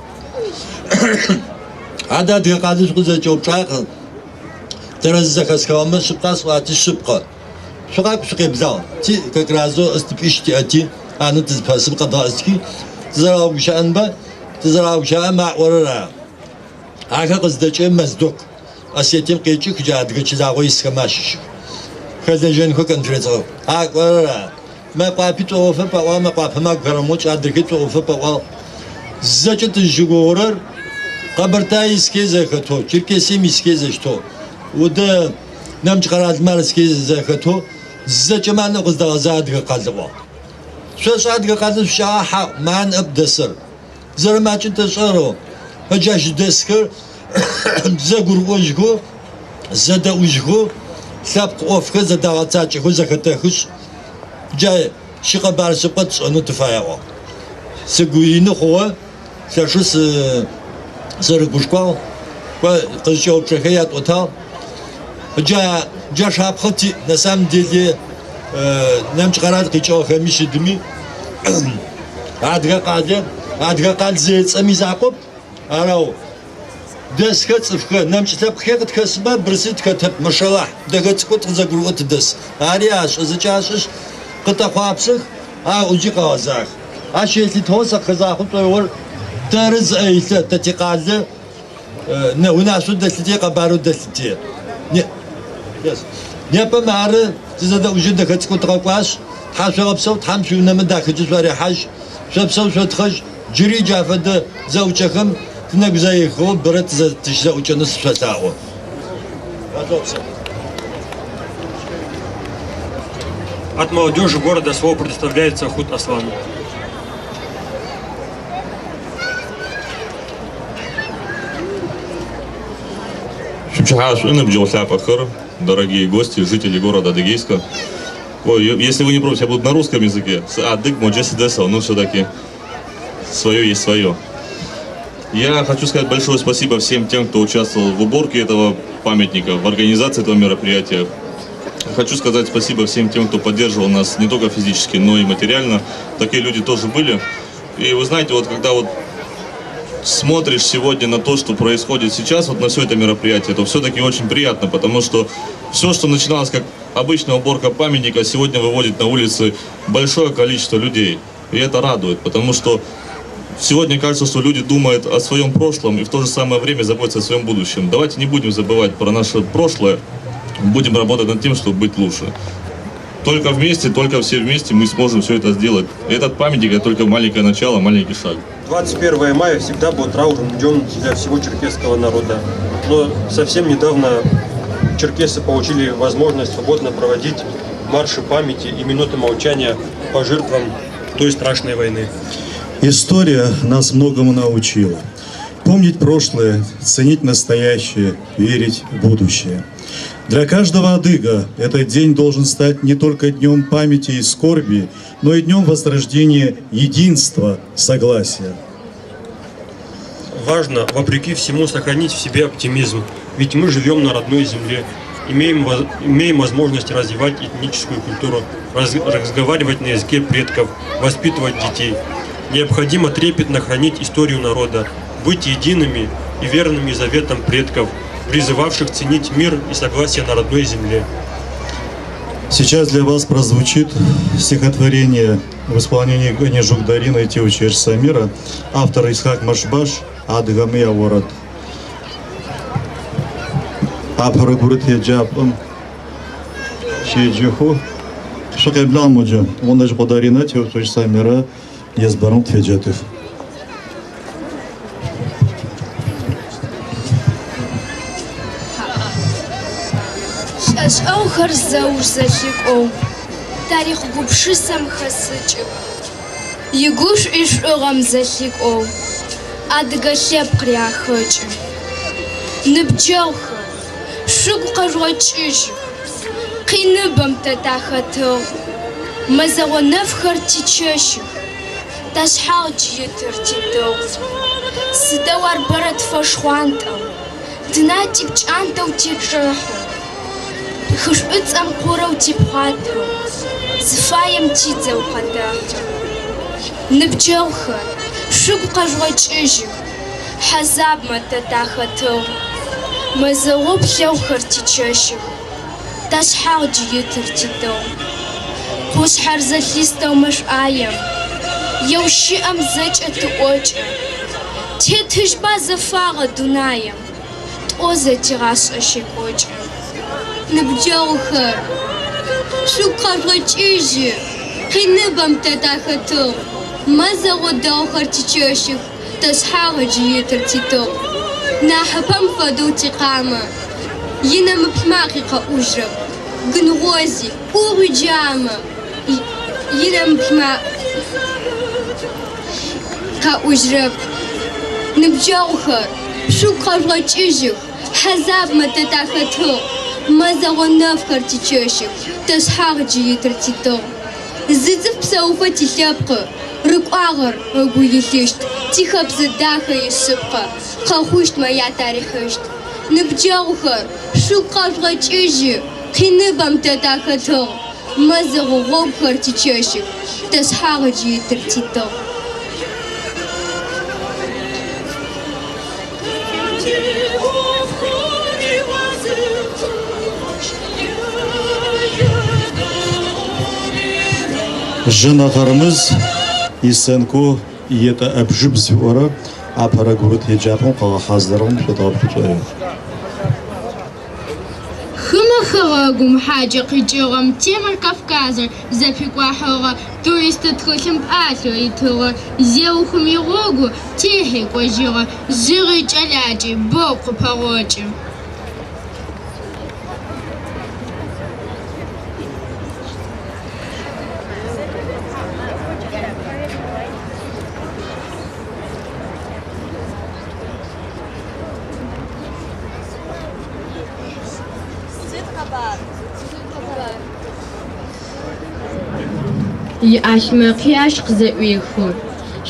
Адэ Адыгэ къалэ шъукъызэкӏэупчӏагъ, тэрэз зэхэсхыгъэмэ, шъыпкъа сӏуати, шъыпкъэ. Шъукъакӏу, шъукъеблагъ. Ти как разэу ӏыстыпӏищ тиӏэти, ӏанэ тызпэсым къэдгъэӏыстхи, тызэрагъэгущыӏэнба, тызэрагъэгущыӏэм аӏорэр ары. Ахэр къыздэкӏэ Моздок, Осетием къекӏых, джа адыгэ чылагъо исхэм ащыщых. Хэлэжьэнхэу конференцием аӏорэр ары. Мыекъуапи тшӏоӏофэп аӏуагъ, Мыекъуапэмэ агу хэрэмыгъэкӏ, адрэхи тшӏоӏофэп аӏуагъ. Зэкӏэ тызщыгугъурэр Къэбэртае исхей зэхэтэу, Черкесием исхей зэщтэу, удэ нэмыкӏ къэралмэ арысхей зэхэтэу зэкӏэмэ анэӏу къыздэгъэзагъ Адыгэ къалыӏуагъ. Шъошӏа Адыгэ къалэм шъущыӏагъа? Хьаӏу, мары ныӏэп дэсыр. Зэрэмакӏэр тэшӏэрэу, ыджащ дэсхэр зэгурыӏожьхэу, зэдэӏужьхэу, лъэпкъ ӏофхэр зэдагъэцакӏэхэу зэхэтэхышъ, Джа щыкъэбар шъыпкъэ тшӏэнэу тыфаягъ. Сыгу ины хъугъэ, лъэшэу сырыгушхуагъ, къызкӏэупчӏэхэ ятӏотагъ. Джа джа шапхъэ тиӏ, на самом деле нэмыкӏ къэрал къикӏыгъэхэми щыдми Адыгэ къалэ, Адыгэ къал зыцӏэм изакъоп, арэу Дэсхэр цӏыфхэр, нэмыкӏ лъэпкъхэр къытхэсмэ, бырсыр тхэтэп, машалахь, дэхэ цӏыкӏоу тыкъызэгурыӏоу тыдэс. Ари ашӏэ, зэкӏашӏэшъ, къытэхъуапсэх, аӏуджи къэгъэзах. Ащ елъытыгъэу сэ къыхэзгъахъо шӏоигъор тэры зыӏэ илъыр, тэ тикъалэ унашъоу дэлъыти, къэбарэу дэлъыти. Непэ мары тызэдэӏужьэу дэхэ цӏыкӏоу тыкъэкӏуашъ, Тхьашъуегъэпсэу, Тхьэм шъуиунэмэ дахэкӏэ шъуарехьажь, шъопсэу шъотхъэжь. Джыри джа фэдэ зэӏукӏэхэм тынэгу зэихыгъэу бэрэ тыщызэӏукӏэнэу сышъолъаӏо. От молодежи города слово предоставляется Хут Аслану. Шъуипчыхьашӏу ныбджэгъу лъапӏэхэр, дорогие гости, жители города Адыгейска. Ой, если вы не против, я буду на русском языке. Адыг, моджэ сыдэсыгъ, но все-таки свое есть свое. Я хочу сказать большое спасибо всем тем, кто участвовал в уборке этого памятника, в организации этого мероприятия. Хочу сказать спасибо всем тем, кто поддерживал нас не только физически, но и материально. Такие люди тоже были. И вы знаете, вот когда вот смотришь сегодня на то, что происходит сейчас, вот на все это мероприятие, то все-таки очень приятно, потому что все, что начиналось как обычная уборка памятника, сегодня выводит на улицы большое количество людей. И это радует, потому что сегодня кажется, что люди думают о своем прошлом и в то же самое время заботятся о своем будущем. Давайте не будем забывать про наше прошлое, будем работать над тем, чтобы быть лучше. Только вместе, только все вместе мы сможем все это сделать. Этот памятник – это только маленькое начало, маленький шаг. 21 мая всегда был траурным днем для всего черкесского народа. Но совсем недавно черкесы получили возможность свободно проводить марши памяти и минуты молчания по жертвам той страшной войны. История нас многому научила. Помнить прошлое, ценить настоящее, верить в будущее. Для каждого адыга этот день должен стать не только днем памяти и скорби, но и днем возрождения единства, согласия. Важно, вопреки всему, сохранить в себе оптимизм, ведь мы живем на родной земле, имеем возможность развивать этническую культуру, разговаривать на языке предков, воспитывать детей. Необходимо трепетно хранить историю народа, быть едиными и верными заветам предков, призывавших ценить мир и согласие на родной земле. Сейчас для вас прозвучит стихотворение в исполнении Гонежук Дарина и Теучер Самира, автор Исхак Машбаш, Адыгэмэ яорэд. Апэрэ гурыт еджапӏэм щеджэхэу шъукъеблагъ моджэ. Гъонэжьыкъо Даринэ, Теуцожь Самирэ езбырэм къытфеджэтых. Лӏэшӏэгъухэр зэуж зэлъикӏоу тарихъ гупшысэм хэсыкӏых. Игушӏуи шӏугъэм зэлъикӏоу адыгэ лъэпкъри ахэкӏы. Ныбджэгъухэр, шъугу къэжъугъэкӏыжьых, къиныбэм тэ тахэтыгъ. Мэзэгъо нэфхэр тичэщых, ташъхьагъ джы итыр титыгъ. Сыдэу ар бэрэ тфэшхъуантӏэу, тынатӏи пкӏантэу течъэхьы. Хы Шӏуцӏэм къурэу типхъуатэу, зыфаем тидзэу къэтэхьы. Ныбджэгъухэр, шъугу къэжъугъэкӏыжьых, хьазабмэ тэ тахэтыгъ. Мэзэгъо плъэгъухэр тичэщых, ташъхьагъ джы итыр титыгъ. Къушъхьэр зэлъистэу мэшӏуаем, еу щыӏэм зэкӏэ тыӏокӏэ. Тетыжьба зэфагъэ дунаем, тӏозэ тигъашӏэ щекӏокӏы. Ныбджэгъухэр, шъугу къэжъугъэкӏыжьы, къиныбэм тэ тахэтыгъ, мэзэгъо дэгъухэр тичэщых, ташъхьагъ джы итыр титыгъ. Нахьыпэм фэдэу тикъамэ, инэмыплъ макъи къэӏужьрэп, гын-гъози, ӏугъуи джамэ, инэмыплъ макъи къэӏужьрэп. Ныбджэгъухэр, шъугу къэжъугъэкӏыжьых, хьазабмэ тэ тахэтыгъ, мэзэгъо нэфхэр тичэщых, ташъхьагъ джы итыр титыгъ. Зы цӏыф псэуфэ тилъэпкъы рыкӏуагъэр ыгу илъыщт, тихэбзэ дахэ ишъыпкъэ къэхъущтмэ ятарихъыщт. Ныбджэгъухэр, шъугу къэжъугъэкӏыжьы, къиныбэм тэ тахэтыгъ, мэзэгъо гъогухэр тичэщых, ташъхьагъ джы итыр титыгъ. Жэнэ Къырымыз исценкэу Етӏэ ӏэбжыб зыфиӏорэ апэрэ гурыт еджапӏэм къыгъэхьазырыгъэм шъуедгъэплъы тшӏоигъу. Хымэ хэгъэгум хьакӏэ къикӏыгъэм Темыр Кавказыр зэпикӏуахьыгъэ туристы тхылъым пӏалъэу итыгъэр зеухым игъогу техьи кӏожьыгъэ, жъыгъи кӏэлакӏи бэу къыпэгъокӏы. Иӏалъмэкъи ащ къызэӏуехы,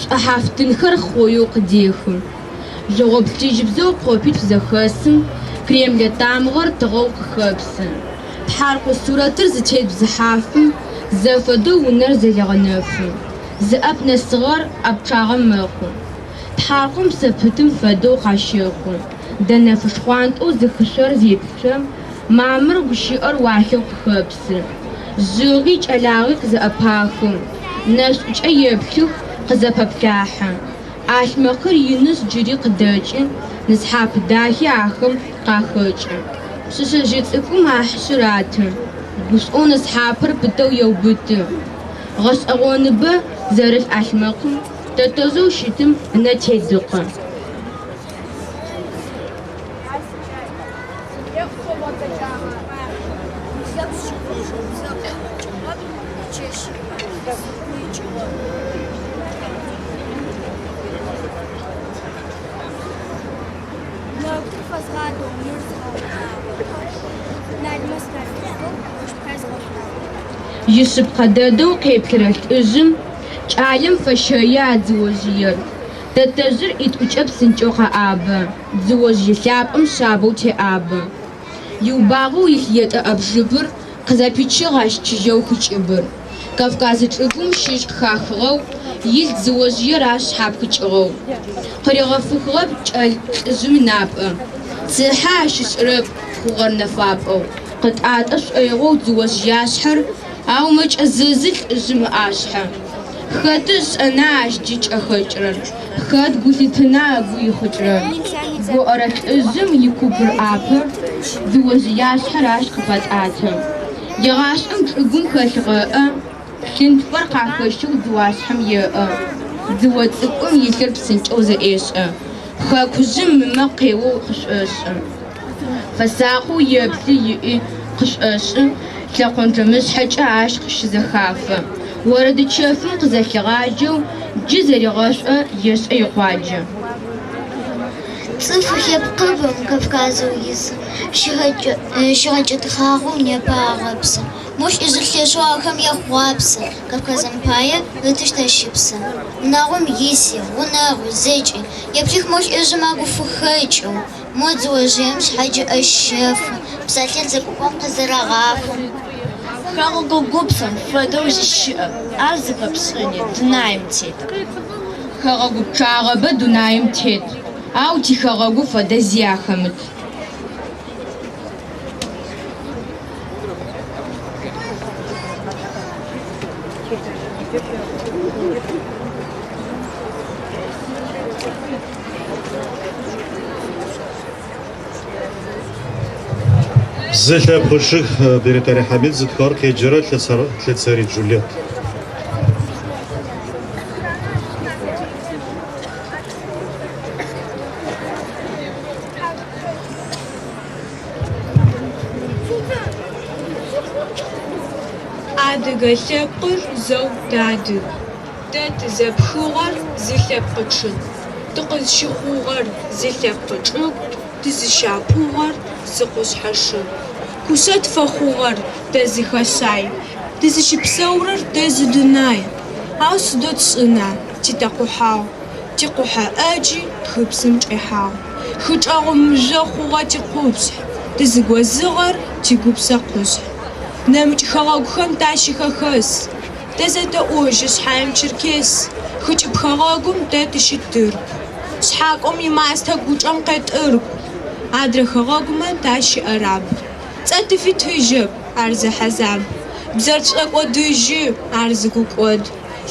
шӏухьафтынхэр хъоеу къыдехы. Жъогъо плъыжьыбзэу къопитӏу зэхэсым Кремлэ тамыгъэр тыгъэу къыхэпсы. Тхьаркъо сурэтыр зытет бзыхьафым зэфэдэу унэр зэлъегъэнэфы. Зыӏэп нэсыгъэр ӏэ пчъагъэ мэхъу. Тхьаркъом псэ пытым фэдэу къащэхъу. Дэнэф шхъуантӏэу зыхышъор зеплъым, Мамыр гущыӏэр уалъэу къыхэпсы. Жъыгъи кӏэлагъи къызэӏэпахы, Нэшӏукӏэ еплъых, къызэпаплъахьы. ӏалъмэкъыр инышъ джыри къыдэкӏы, Нысхъап дахи ахэм къахэкӏы. Пшъэшъэжъые цӏыкӏум ахьщыр раты, Гушӏоу нысхъапэр пытэу еубыты. Гъэшӏэгъоныбэ зэрылъ ӏалъмэкъым Тэтэжъэу щытым ынэ тедыкъы. Ишъыпкъэ дэдэу къеплъырэ лӏыжъым кӏалэм фещэи а дзыожъыер. Тэтэжъыр ӏитӏукӏэ псынкӏэу къэӏабэ, дзыожъые лъапӏэм шъабэу теӏабэ. Иубагъэу илъ етӏэ ӏэбжыбыр къызэпичыгъ ащ чыжьэу хыкӏыбыр. Кавказ чӏыгум щыщ къыхахыгъэу, илъ дзыожъыер ащ шъхьапхыкӏыгъэу. Къыригъэфыхыгъэп лӏыжъым ынапӏэ. Цыхьэ ащ ышӏырэп хъугъэр нэфапӏэу. Къытӏатӏэ шӏоигъоу дзыожъыяшъхьэр, ау мэкӏэзэзы лӏыжъым ыӏашъхьэ. Хэты ышӏэна ащ джы кӏэхэкӏырэр, хэт гу лъитэна ыгу ихъыкӏырэр? Гоӏэрэ лӏыжъым икупыр ӏапэ, дзыожъыяшъхьэр ащ къыпэтӏатэ. Егъашӏэм чӏыгум хэлъыгъэ ыӏэ, лъынтфэр къахэщэу дзыуашъхьэм еӏэ. Дзыо цӏыкӏум илъыр псынкӏэу зэӏешӏэ, хэкужъым ымэ къеоу къышӏошӏы. Фэсакъэу еплъы иӏи къышӏошӏы, лъэкъончъэмышъхьэкӏэ ащ къыщызэхафы. Орэды чэфым къызэлъигъаджэу джы зэригъэшӏо ешӏэ икъуаджэ. Цӏыф лъэпкъыбэм Кавказэу исым щыӏэкӏэ тхъагъоу непэ агъэпсы. Мо лӏыжъыр лъэшэу ахэм яхъуапсэ, Кавказым пае ытыщт ащ ыпсэ. Унагъом иси, гъунэгъуи, зэкӏи еплъых мо лӏыжъым агу фыхэкӏэу. Мо дзыожъыем шъхьадж ыӏэщэфы, псалъэр зэкӏукӏом къызэрагъафэ. Хэгъэгу гупсэм фэдэу зи щыӏэп, ар зыпэпшӏыни дунаим тетэп. Хэгъэгу пчъагъэбэ дунаим тет, ау тихэгъэгу фэдэ зи ахэмыт. Зы лъэпкъы чъыг Беретари Хьамид зытхыгъэр къеджэрэ Лъэцэри Джулет. Адыгэ лъэпкъыр зэу тыадыг. Тэ тызэпхыгъэр зы лъэпкъы чъыг, тыкъызщыхъугъэр зы лъэпкъы чӏыгу, тызыщапӏугъэр зы къушъхьэ шыгу. Кушъэ тфэхъугъэр тэ зы хэшъай, тызыщыпсэурэр тэ зы дунай. Ау сыдэу тшӏына, титэкъухьагъ, тикъухьэ ӏэджи хыпсым чӏихьагъ. Хы чӏэгъым мыжъо хъугъэ тикъупшъхь, тызыгозыгъэр тигупсэ къушъхь. Нэмыкӏ хэгъэгухэм тащыхэхэс. Тэ зэтэӏожьы шъхьаем черкес, хыкӏыб хэгъэгум тэ тыщытырку. Шъхьакӏом имастэ гучӏэм къетӏыргу, адрэ хэгъэгумэ тащыараб. Цӏэ тыфитыжьэп, ар зы хьазаб. Бзэр тшӏокӏодыжьы, ар зы гукӏод.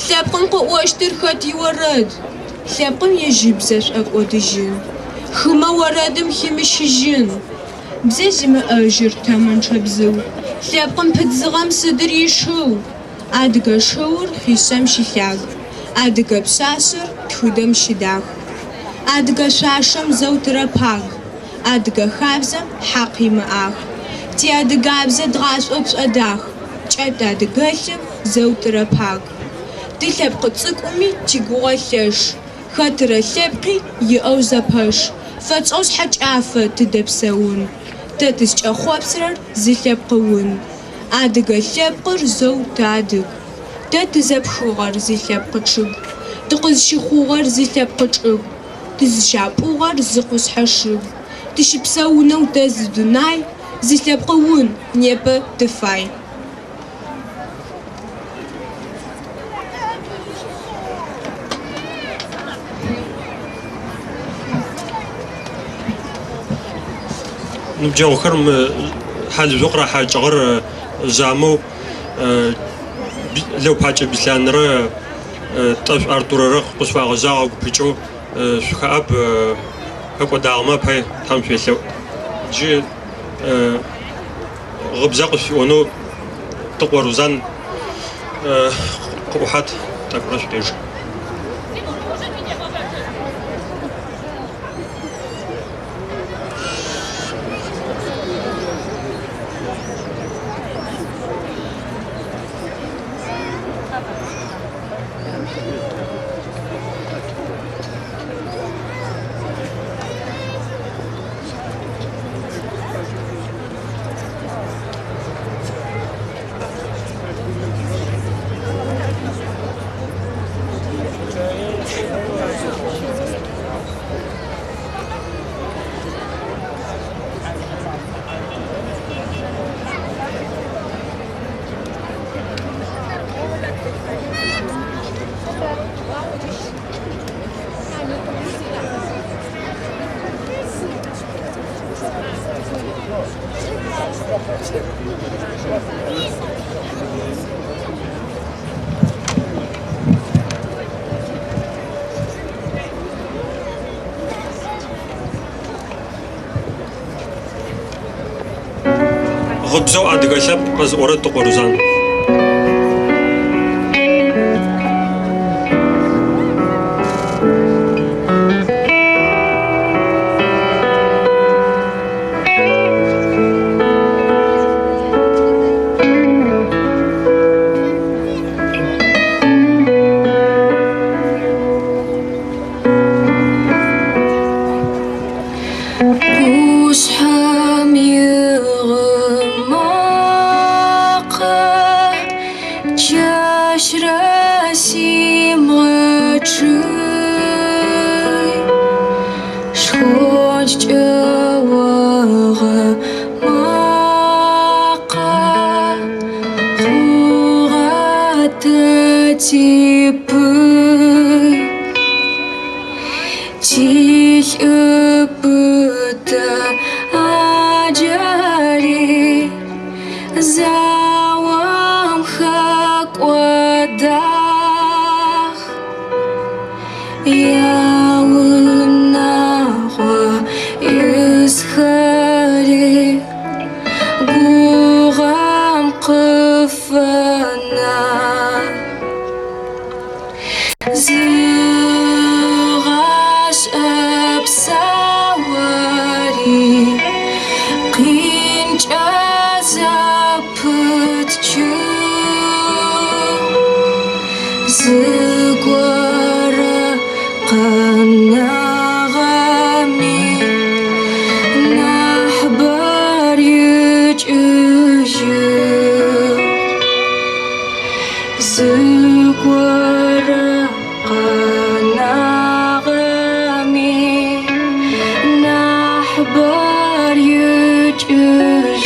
Лъэпкъым къыӏощтыр хэт иорэд? Лъэпкъым ежь ыбзэ шӏокӏодыжьын. Хымэ орэдым химыщыжьын. Бзэ зимыӏэжьыр тэмэнчъэ бзыу. Лъэпкъым пыдзыгъэм сыдыр ишыу? Адыгэ шыур хъишъэм щылъаг, Адыгэ пшъашъэр тхыдэм щыдах. Адыгэ шъуашэм зэу тырэпаг, Адыгэ хабзэм хьакъ имыӏах. Тиадыгабзэ дгъашӏоу тшӏодах, Кӏэт адыгэлъым зэу тырэпаг. Тилъэпкъы цӏыкӏуми тигугъэ лъэш, Хэтырэ лъэпкъи иӏэу зэпэш, Фэтшӏэу шъхьэкӏафэ тыдэпсэун. Тэ тызкӏэхъопсырэр зы лъэпкъы ун. Адыгэ лъэпкъыр зэу тыадыг. Тэ тызэпхыгъэр зы лъэпкъы чъыг, Тыкъызщыхъугъэр зы лъэпкъы чӏыгу, Тызыщапӏугъэр зы къушъхьэ шыгу. Тыщыпсэунэу тэ зы дунай, Зы лъэпкъы ун непэ тыфай. Ныбджэгъухэр мы хьалыжъоу къырахьакӏыгъэр жъамэу Лэупакӏэ Бислъанрэ Тӏэшъу Артурэрэ къышъуфагъэжъагъ агу пыкӏэу шъухэӏаб хэкӏодагъэмэ апай Тхьэм шъуелъэӏу. Джы гъыбзэ къышъуфиӏонэу Тыкъо Рузан къыӏухьат тӏэкӏурэ шъукъеж. Гъыбзэу адыгэ лъэпкъ къэзыӏорэ Тыкъо Рузан. Къушъхьэм игъы макъэ чэщрэ симыгъэчъый. Шхончкӏэ огъэ макъэ хъугъэ тэ типый. Тилӏы пытэ ӏаджэри заом хэкӏодагъ. Яунагъо исхэри гугъэм къыфэнагъ. Зы гъэшӏэ псаури къинкӏэ зэпытчы. Зыгорэ къэнагъэми нахьыбэр икӏыжьыгъ. Зыгорэ къэнагъэми нахьыбэр икӏыжьыгъ.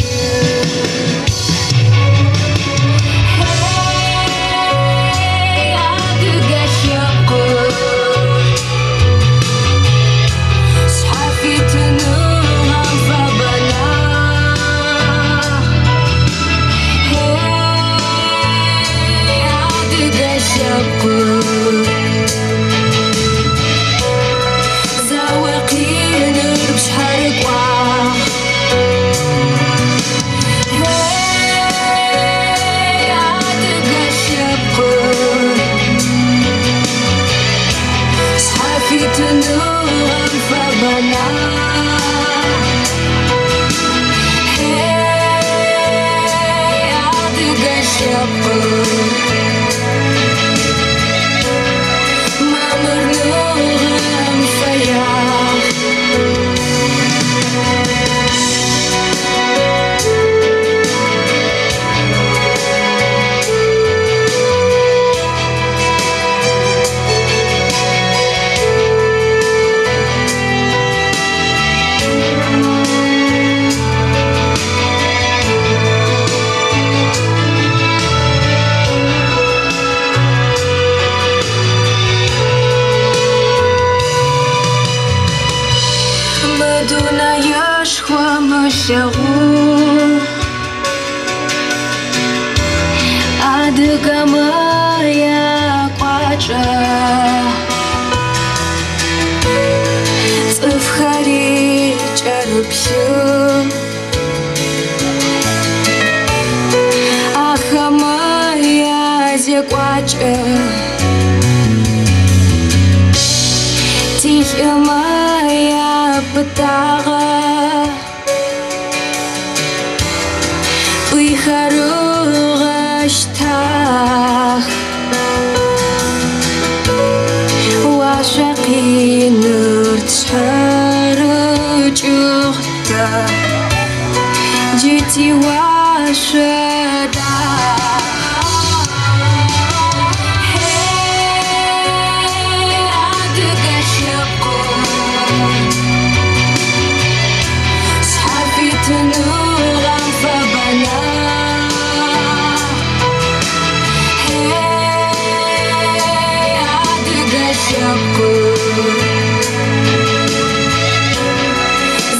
Hey, адыгэ лъэпкъыр, шъхьафитыныгъэм фэбэнагъ. Hey, адыгэ лъэпкъыр, зэо къиныр пшъхьэрыкӏуагъ. Hey, адыгэ лъэпкъыр, шъхьафитыныгъэм фэбэнагъ. Hey, адыгэ лъэпкъыр. Шӏулъэгъу адыгэмэ якӏуачӏэ цӏыфхэри кӏэрыплъы Ахэмэ язекӏуакӏэ Тилӏымэ япытагъэ Пыйхэр ыгъэщтагъ Уашъо къиныр тшъхьэрыкӏыгъ тэ Джы тиуашъо дах. Хей, адыгэ лъэпкъыр Шъхьафитыныгъэм фэбэнагъ. Хей, адыгэ лъэпкъыр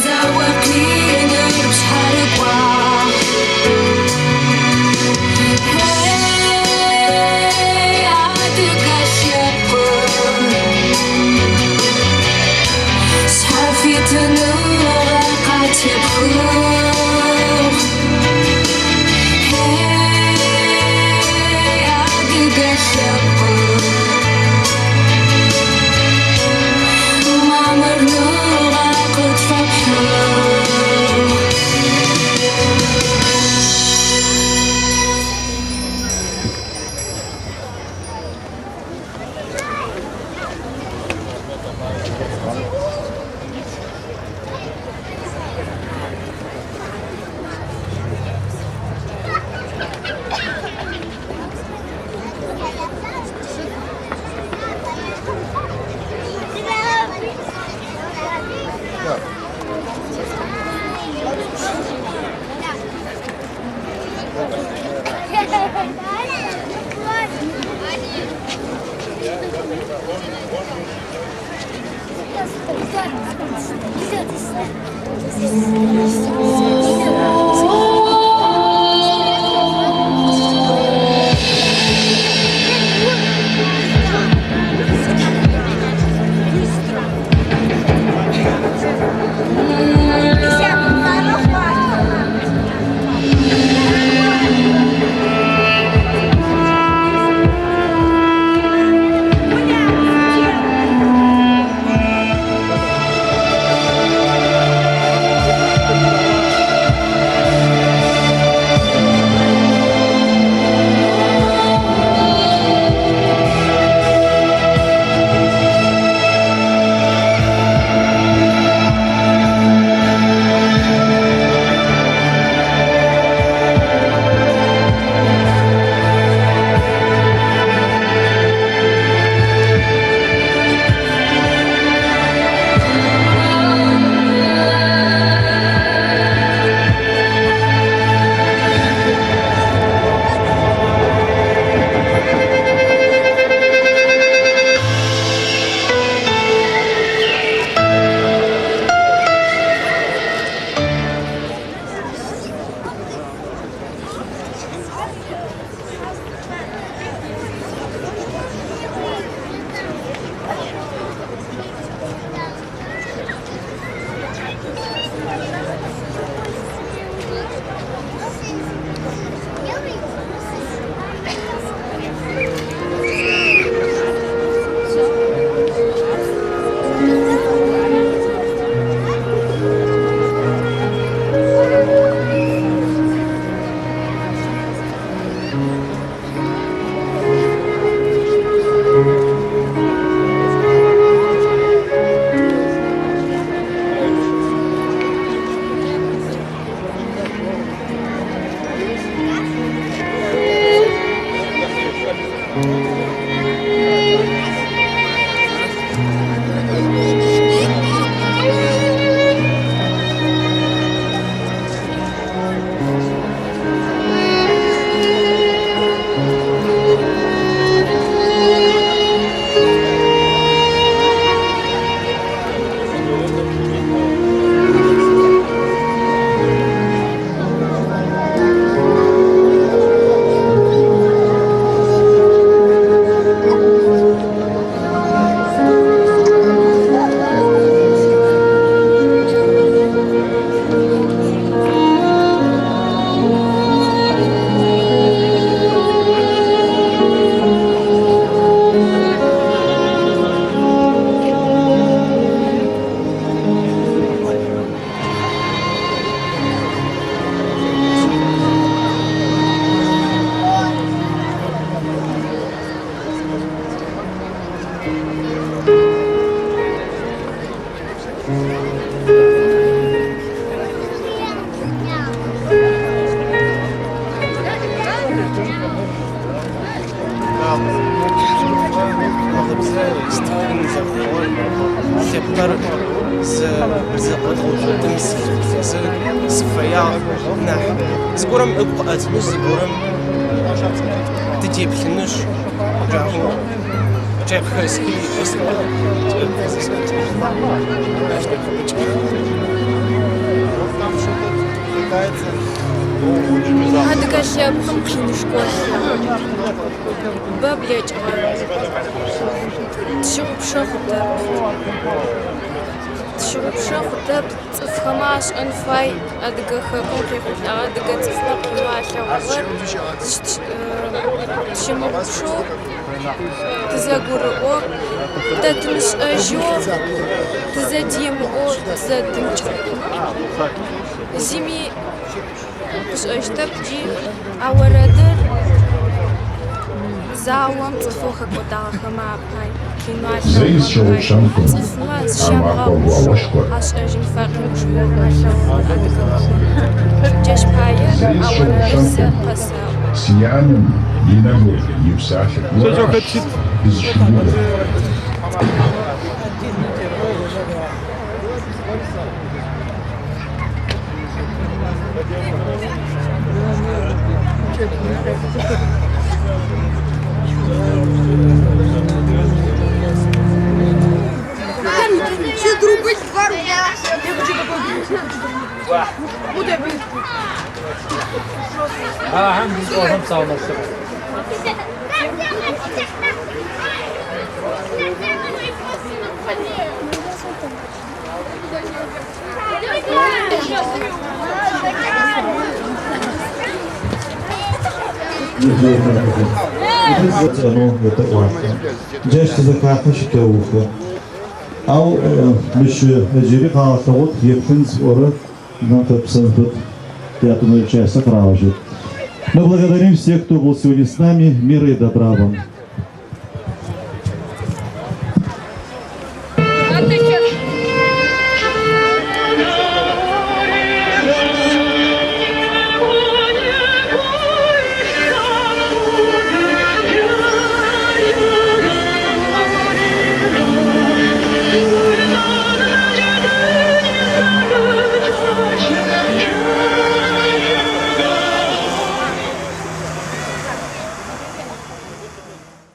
Зао къиныр пшъхьэрыкӏуагъ. Хей, адыгэ лъэпкъыр Шъхьафитыныгъэ къатепхыгъ. Хей, адыгэ лъэпкъыр Мамырныгъэ къытфэпхьыгъ. Сыфэягъ нахь зыгорэм ыгу къыӏэтынышъ, зыгорэм тыдеплъынышъ, джахэу чай къыхэсхи, ащ нэпэкӏэ. Адыгэ лъэпкъым къинышхо ылъэгъугъ. Бэ блэкӏыгъэр. Тщыгъупшэ хъутэп. Тщыгъупшэ хъутэп. Цӏыфхэмэ ашӏэн фай Адыгэ хэкум къехъулӏэгъэ адыгэ цӏыфмэ къинэу алъэгъугъэр тщымыгъупшэу тызэгурыӏоу, тэ тымышӏэжьэу, тызэдемыӏоу тызэдымыкӏыгъу. Зыми къышӏэщтэп джи а орэдыр заом цӏыфэу хэкӏодагъэхэмэ апай къинэу Зэи алъэгъугъэм пай сщыгъупщэнкъым цӏыфмэ а махуэ зыщамыгъэгъупшэу гуауэшхуэр. ашӏэжьын фай къинышхоу алъэгъугъэр адыгэ Джащ пае Зэи а орэдыр сэ сщыгъупщэнкъым къэсэӏо. си анэм и нэгур, и псалъэр. Уэращ дызыщыгугъыр. Рубль, 2 рубля. Я хочу такой. Вот я Джащ тызэхахьэ щытэухы. Ау мыщ ыджыри къагъэлъэгъот еплъын зыӏорэ нам фэпсэн фэд ятӏонэрэ частэ къырагъэжьэт. Мы благодарим всех, кто был сегодня с нами. Мира и добра вам.